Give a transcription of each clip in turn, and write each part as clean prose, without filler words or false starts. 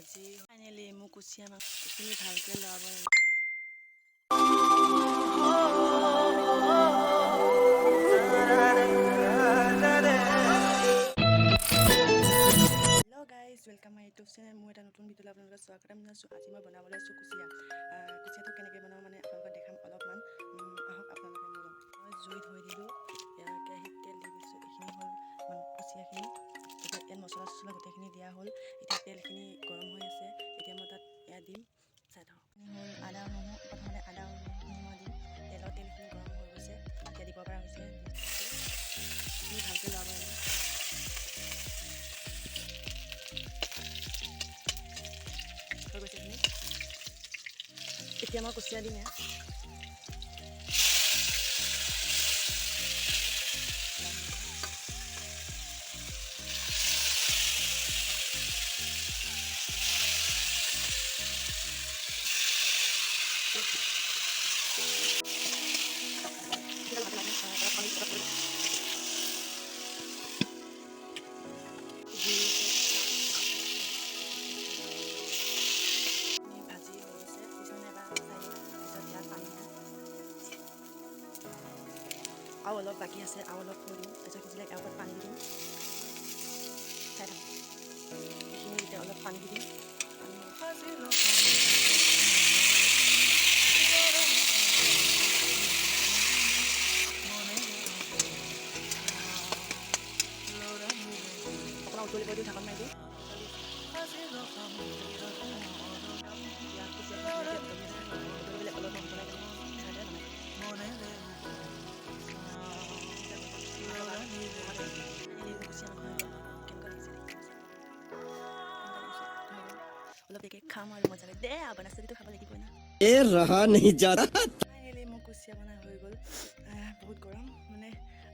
ভাজি। ফাইনেলি মোৰ কুচিয়া মাছ এইখিনি ভালকৈ লৰাব লাগিব। Hello guys, welcome my YouTube channel. মোৰ এটা নতুন ভিডিঅ'লৈ আপোনালোকক স্বাগতম জনাইছোঁ। আজি মই বনাবলৈ আছোঁ কুচিয়া। কুচিয়াটো কেনেকৈ বনাওঁ মানে আপোনালোকক দেখাম অলপমান। আহক আপোনালোকে মোৰ লগত। মই জুই ধৰি দিলোঁ। ইয়াৰ কেৰাহীত তেল দি দিছোঁ। এইখিনি হ'ল মানে কুচিয়াখিনি। এতিয়া ইয়াত মছলা চছলা গোটেইখিনি দিয়া হ'ল। এতিয়া তেলখিনি গৰম হৈ আছে। এতিয়া মই তাত এয়া দিম, চাই থাকক। হ'ল আদা নহৰু। প্ৰথমতে আদা আৰু নহৰুখিনি মই দিম তেলত। তেলখিনি গৰম হৈ গৈছে, এতিয়া দিব পৰা হৈছে। এইখিনি ভালকৈ লৰাব লাগিব। হৈ গৈছে এইখিনি। এতিয়া মই কুচিয়া দিম ইয়াত। ভাজি হৈ গৈছে। কিছুমানে এবাৰ চাই দিওঁ, পিছত ইয়াত পানী দিম। আৰু অলপ বাকী আছে, আৰু অলপ থৈ দিওঁ। তাৰপিছত সিজিলে ইয়াৰ ওপৰত পানী দি দিম। চাই থাকক। এইখিনি যেতিয়া অলপ পানী দি দিম, পানী। অকণমান উতলিব দিওঁ, ঢাকন মাৰি দিওঁ। ইয়াত কুচিয়াখিনি ধুনীয়াকৈ উতলি আছে। উতলিবলৈ অলপ উতলাই কেনে চাইডে নমাই দিম। কুচিয়া মাংস হৈ গ'ল। কেনেকুৱা লাগিছে দেখিছে? কেনেকুৱা লাগিছে? হৈ গ'ল। অলপ দেৰিকৈ খাম আৰু মজা লাগে। দে আৰু বনাইছে খাব লাগিবই না। ए, रहा नहीं जाता। ফাইনেলি মোৰ কুচিয়া বনাই হৈ গ'ল। বহুত গৰম, মানে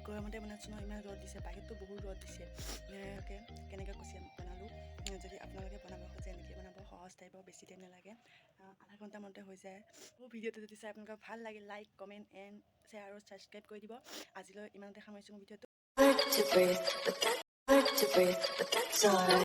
গৰমতে বনাইছোঁ ন। ইমান ৰ'দ দিছে, বাহিৰততো বহুত ৰ'দ দিছে। এনেকৈ কেনেকৈ কুচিয়া বনালোঁ, যদি আপোনালোকে বনাব খোজে, এনেকৈ বনাব। সহজ টাইপৰ, বেছি টাইম নালাগে, আধা ঘণ্টামানতে হৈ যায়। মোৰ ভিডিঅ'টো যদি চাই আপোনালোকৰ ভাল লাগে, লাইক, কমেণ্ট এণ্ড শ্বেয়াৰ আৰু ছাবস্ক্ৰাইব কৰি দিব। আজিলৈ ইমানতে সামৰিছোঁ মোৰ ভিডিঅ'টো। Hard to breathe, but that hard to breathe, but that's alright.